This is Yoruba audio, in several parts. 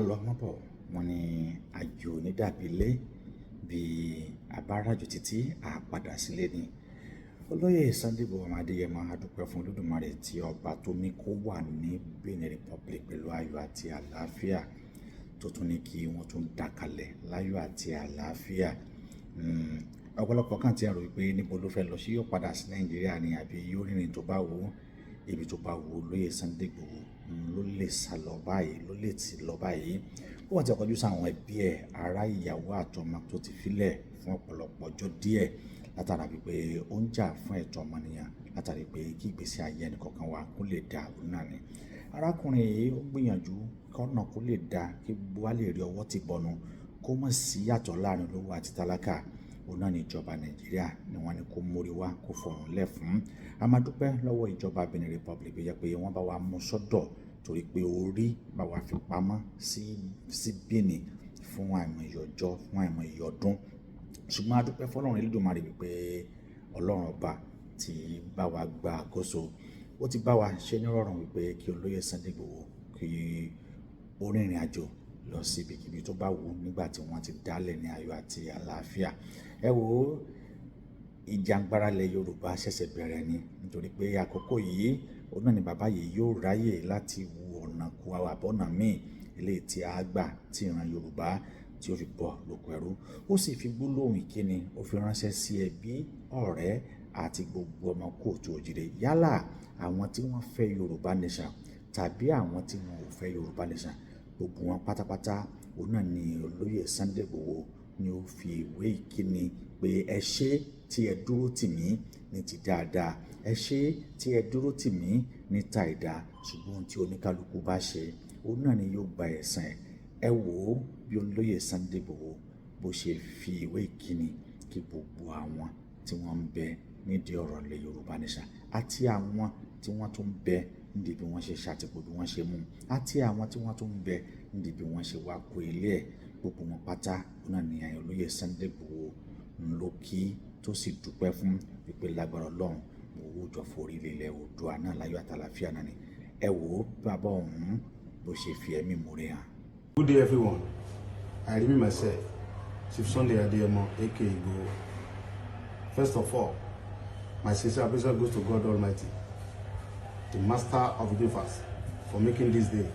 lọ wọ́n bọ̀, wọ́n ní àjò ní dàbí ilé, bí abáràjò títí àpadà sílé ni. Olóyè Sunday Igboho ọmọ Adéyẹmọ, a dúpẹ́ fún Olódùmarè tí ọba tó ní kó wà ní Benin Republic pẹ̀lú ayọ̀ àti àlàáfíà, tó tún ní kí wọ́n tún dá kalẹ̀ láyọ̀ àti àlàáfíà. Ọ̀pọ̀lọpọ̀ kan tí a rò wípé níbo ló fẹ́ lọ, sí yóò padà sí Nàìjíríà ni àbí yóò rìnrìn tó bá wù ú, ibi tó bá wù olóyè Sunday Igboho ló lè sá lọ báyìí, ló lè tì lọ báyìí. Ó wọ́n ti kọjú sáwọn ẹbí ẹ̀, ará, ìyàwó àtọmọ tó ti filẹ̀ fún ọ̀pọ̀lọpọ̀ ọjọ́ díẹ̀, látara wípé ó ń jà fún ẹ̀tọ́ ọmọnìyàn, látàrí pé kí ìgbésí ayé ẹnì kọ̀ọ̀kan wa kó lè dáa. Òun náà ni arákùnrin yìí ó gbìyànjú kọ́nà kó lè dáa, kí gbogbo wa lè rí ọwọ́ ti bọnu, kó mọ̀ sí yàtọ̀ láàrin olówó àti tálákà. Òun náà ní ìjọba Nàìjíríà ni wọ́n ní kó mórí wá, kó fọ̀rùn lẹ̀ fún. A máa dúpẹ́ lọ́wọ́ ìjọba Benin Republic bí jẹ́ pé wọ́n bá wa mú sọ́dọ̀, torí pé orí bá wa fi pamọ́ sí Benin fún àìmọye ọjọ́, fún àìmọye ọdún. Ṣùgbọ́n a dúpẹ́ fọlọ́run Elédùmarè wípé Ọlọ́run ọba ti bá wa gba àkóso, ó ti bá wa ṣe nírọ̀rùn wípé kí olóyè Sunday Igboho kí ó rìnrìn àjò lọ sí ibikíbi tó bá wù ú nígbà tí wọ́n ti dálẹ̀ ní ayọ̀ àti àlàáfíà. Ẹ wo, ìjàngbara ilẹ̀ Yorùbá ṣẹ̀ṣẹ̀ bẹ̀rẹ̀ ni, nítorí pé àkókò yìí òun náà ni bàbá yìí yóò ráyè láti wu ọ̀nà kó àbọ̀nà míì eléyìí tí a gbà tí ìran Yorùbá tí ó fi bọ́ lóko ẹrú. Ó sì fi gbólóhùn ìkíni ó fi ránṣẹ́ sí ẹbí, ọ̀rẹ́ àti gbogbo ọmọ kóòtù òjìrè, yálà àwọn tí wọ́n fẹ́ Yorùbá nation tàbí àwọn tí wọn ò fẹ́ Yorùbá nation, gbogbo wọn pátápátá òun náà ni olóyè Sunday Igboho ni ó fi ìwé ìkíni pé ẹ ṣé tí ẹ dúró tì mí ní ti dáadáa, ẹ ṣé tí ẹ dúró tì mí ní tàìdáa. Ṣùgbọ́n ohun tí oníkálukú bá ṣe, òun náà ni yóò gba ẹ̀san ẹ̀. Ẹ wò ó bí olóyè Sunday Igboho bó ṣe fi ìwé ìkíni kí gbogbo àwọn tí wọ́n ń bẹ nídìí ọ̀rọ̀ ilẹ̀ Yorùbá nation, àti àwọn tí wọ́n tún ń bẹ nídìí bí wọ́n ṣe ṣàtìpó, bí wọ́n ṣe mú, àti àwọn tí wọ́n tún ń bẹ nídìí bí wọ́n ṣe wá kó ilé ẹ̀, gbogbo wọn pátá náà ni olóyè Sunday Igboho ń lò kí tó sì dúpẹ́ fún wípé lágbára Ọlọ́run, owó jọ forí lélẹ̀ Oòduà náà láyọ̀ àtàlàfíà náà ni. Ẹ wò ó bàbá ọ̀hún bó ṣe fi ẹ̀mí ìmoore hàn. Good day, everyone. I remain myself, Chief Sunday Adeyemo, aka Igboho. First of all, my sincere appreciation goes to God Almighty, the Master of the universe, for making this day.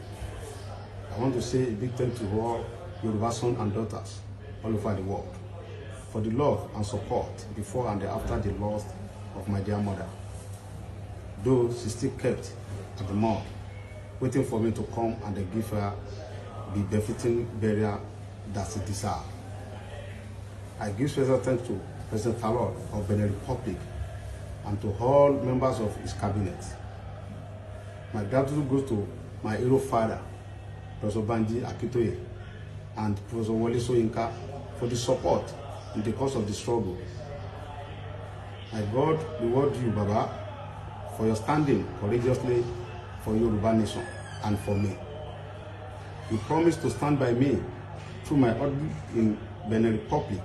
I want to say a big thank to all Yoruba sons and daughters all over the world for the love and support before and after the loss of my dear mother. Though she still kept at the morgue, waiting for me to come and give her the befitting burial that she deserves. I give special thanks to President Talon of Benin Republic and to all members of his cabinet. My gratitude goes to my hero father, Professor Banji Akintoye, and Professor Wole Soyinka for the support in the course of the struggle. My God reward you, Baba, for your standing courageously for Yoruba nation and for me. You promised to stand by me through my ordeal in Benin Republic,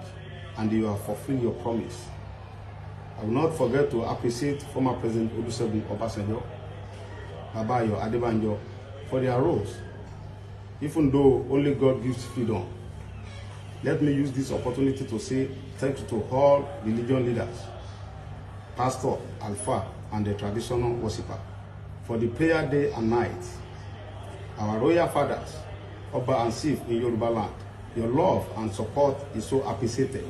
and you have fulfilled your promise. I will not forget to appreciate former President Olusegun Obasanjo, Baba Ayo Adebanjo for their roles. Even though only God gives freedom, let me use this opportunity to say thank you to all religion leaders, pastor, alfa, and the traditional worshipper for the prayer day and night. Our royal fathers, Oba and Chief in Yoruba land, your love and support is so appreciated.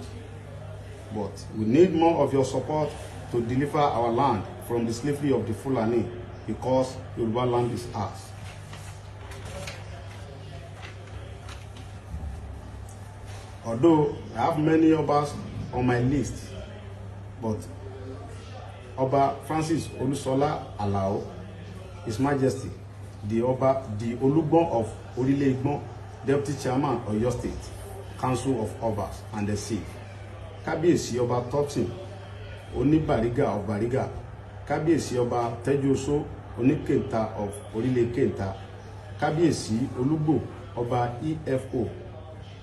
But we need more of your support to deliver our land from the slavery of the Fulani, because Yoruba land is ours. Although I have many Obas on my list, but Oba Francis Olusola Alao, His Majesty, the Oba, the Olugbon of Orile Igbon, Deputy Chairman of Oyo State Council of Obas and the Chief, Kábíyèsí Ọba Thompson Oníbàrígà of Bariga, Kábíyèsí Ọba Tẹ́júoṣó Oníkèǹta of Orílẹ̀ Kèǹta, Kábíyèsí Olúgbò Ọba EFO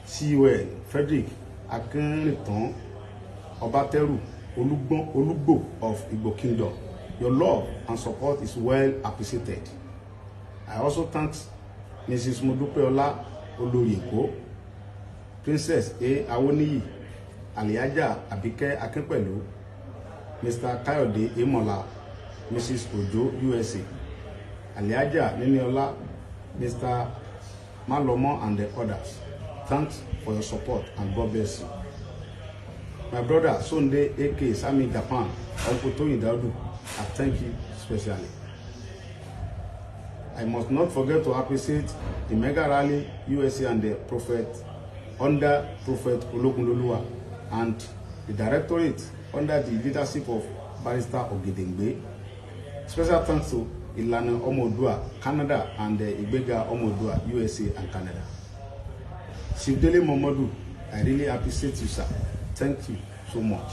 CON Frederick Akínrìntàn Ọbátẹ́rù Olúgbọ́n Olúgbò of Igbo Kingdom. Your love and support is well appreciated. I also thank Mrs. Modupeola Olórí Èkó, Princess A. Awoniyi, Alhaja Abike Akinpẹ̀lú, Mr. Kayode Emola, Mrs. Ojo USA, Alhaja Niniola, Mr. Malomo and the others. Thanks for your support and God bless you. My brother Sunday AK Sami Japan, Uncle Tony Daudu, I thank you specially. I must not forget to appreciate the Mega Rally USA and the Prophet under Prophet Ologunloluwa and the Directorate under the leadership of Barrister Ogedengbe. Special thanks to Ilana Omodua, Canada, and Igbega Omodua, USA and Canada. Chief Dele Momodu, I really appreciate you, sir. Thank you so much.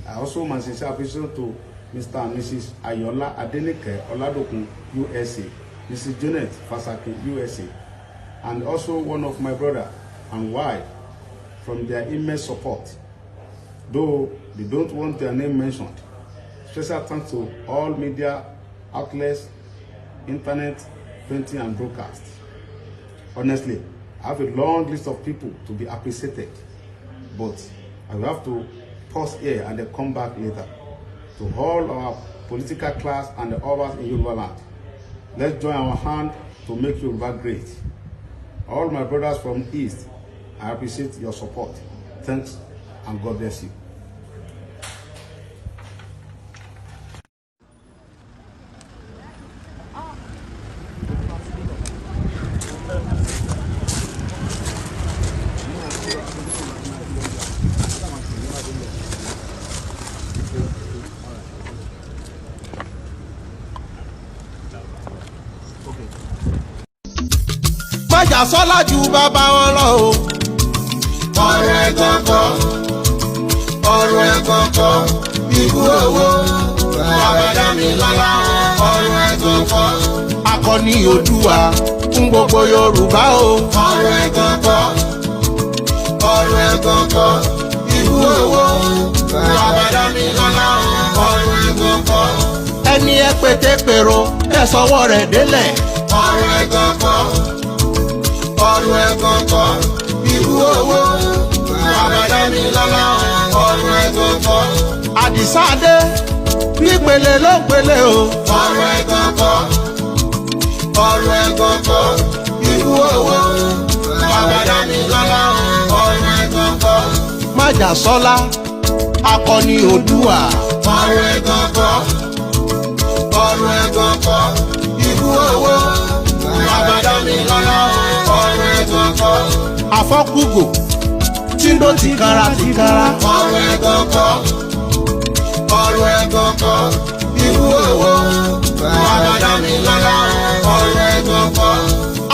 I also my sincere appreciation to Mr. and Mrs. Ayola Adenike Oladokun, USA, Mrs. Janet Fasaki, USA, and also one of my brother and wife from their immense support, though they don't want their name mentioned. Special thanks to all media outlets, internet, printing and broadcast. Honestly, I have a long list of people to be appreciated, but I will have to pause here and then come back later. To all our political class and the others in Yoruba land, let's join our hand to make Yoruba great. All my brothers from East, I appreciate your support. Thanks and God bless you. Májàsọ́lá ju bàbá wọn lọ o. Ọ̀rọ̀ ẹ̀gàn kọ́, ọ̀rọ̀ ẹ̀gàn kọ́, ikú owó bàbá Dámilọ́lá, ọ̀rọ̀ ẹ̀gàn kọ́. Akọni Oòduà fún gbogbo Yorùbá o. Ọ̀rọ̀ ẹ̀gàn kọ́, ọ̀rọ̀ ẹ̀gàn kọ́, ikú owó bàbá Dámilọ́lá, ọ̀rọ̀ ẹ̀gàn kọ́. Ẹni ẹ pété-pèrò ẹ sọwọ́ rẹ̀ délẹ̀. Ọ̀rọ̀ ẹ̀gàn kọ́, ọ̀rọ̀ ẹ̀gàn kọ́, ikú owó bàbá Dámilọ́lá, ọ̀rọ̀ ẹ̀gàn kọ́. Àdìsá dé nípele ló ń pele o. Ọ̀rọ̀ ẹ̀gàn kọ́, ọ̀rọ̀ ẹ̀gàn kọ́, ikú owó bàbá Dámilọ́lá, ọ̀rọ̀ ẹ̀gàn kọ́. Májàsọ́lá akọni Oòduà. Ọ̀rọ̀ ẹ̀gàn kọ́, ọ̀rọ̀ ẹ̀gàn kọ́, ikú owó bàbá Dámilọ́lá, ọ̀rọ̀ ẹ̀gàn kọ́. Àfọ́kùgò tí ló tìkára tìkára. Ọ̀rọ̀ ẹ̀gàn kọ́, ọ̀rọ̀ ẹ̀gàn kọ́, ikú owó bàbá Dámilọ́lá, ọ̀rọ̀ ẹ̀gàn kọ́.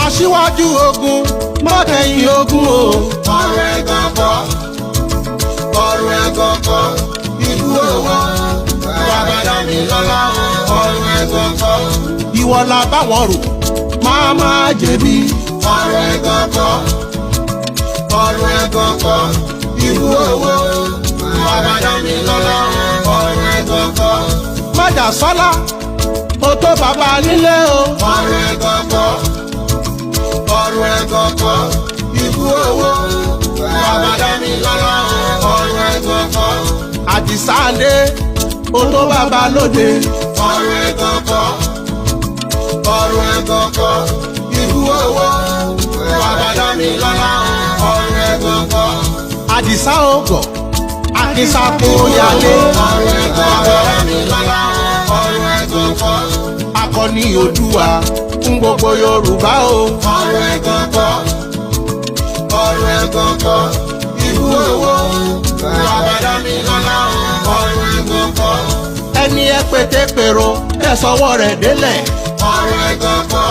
Aṣíwájú ogun mọ́tẹ̀yìn ogun o. Ọ̀rọ̀ ẹ̀gàn kọ́, ọ̀rọ̀ ẹ̀gàn kọ́, ikú owó bàbá Dámilọ́lá, ọ̀rọ̀ ẹ̀gàn kọ́. Ìwọ la báwọn rò máa máa jẹ̀bi. Ọ̀rọ̀ ẹ̀gàn kọ́, ọ̀rọ̀ ẹ̀gàn kọ́, ikú owó bàbá Dámilọ́lá, ọ̀rọ̀ ẹ̀gàn kọ́. Májàsọ́lá o tó bàbá nílé o. Ọ̀rọ̀ ẹ̀gàn kọ́, ọ̀rọ̀ ẹ̀gàn kọ́, ikú owó bàbá Dámilọ́lá, ọ̀rọ̀ ẹ̀gàn kọ́. Àdìsá dé o tó bàbá lóde. Ọ̀rọ̀ ẹ̀gàn kọ́, ọ̀rọ̀ ẹ̀gàn kọ́, ikú owó bàbá Dámilọ́lá, ọ̀rọ̀ ẹ̀gàn kọ́. Àdìsá ògọ̀ àkísà kó yálé. Ọ̀rọ̀ ẹ̀gàn kọ́, Dámilọ́lá, ọ̀rọ̀ ẹ̀gàn kọ́. Akọni Oòduà fún gbogbo Yorùbá o. Ọ̀rọ̀ ẹ̀gàn kọ́, ọ̀rọ̀ ẹ̀gàn kọ́, ikú owó bàbá Dámilọ́lá, ọ̀rọ̀ ẹ̀gàn kọ́. Ẹni ẹ pété-pèrò ẹ sọwọ́ rẹ̀ délẹ̀. Ọ̀rọ̀ ẹ̀gàn kọ́,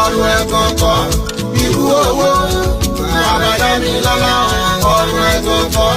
ọ̀rọ̀ ẹ̀gàn kọ́, ikú owó bàbá Dámilọ́lá, ọ̀rọ̀ ẹ̀gàn kọ́.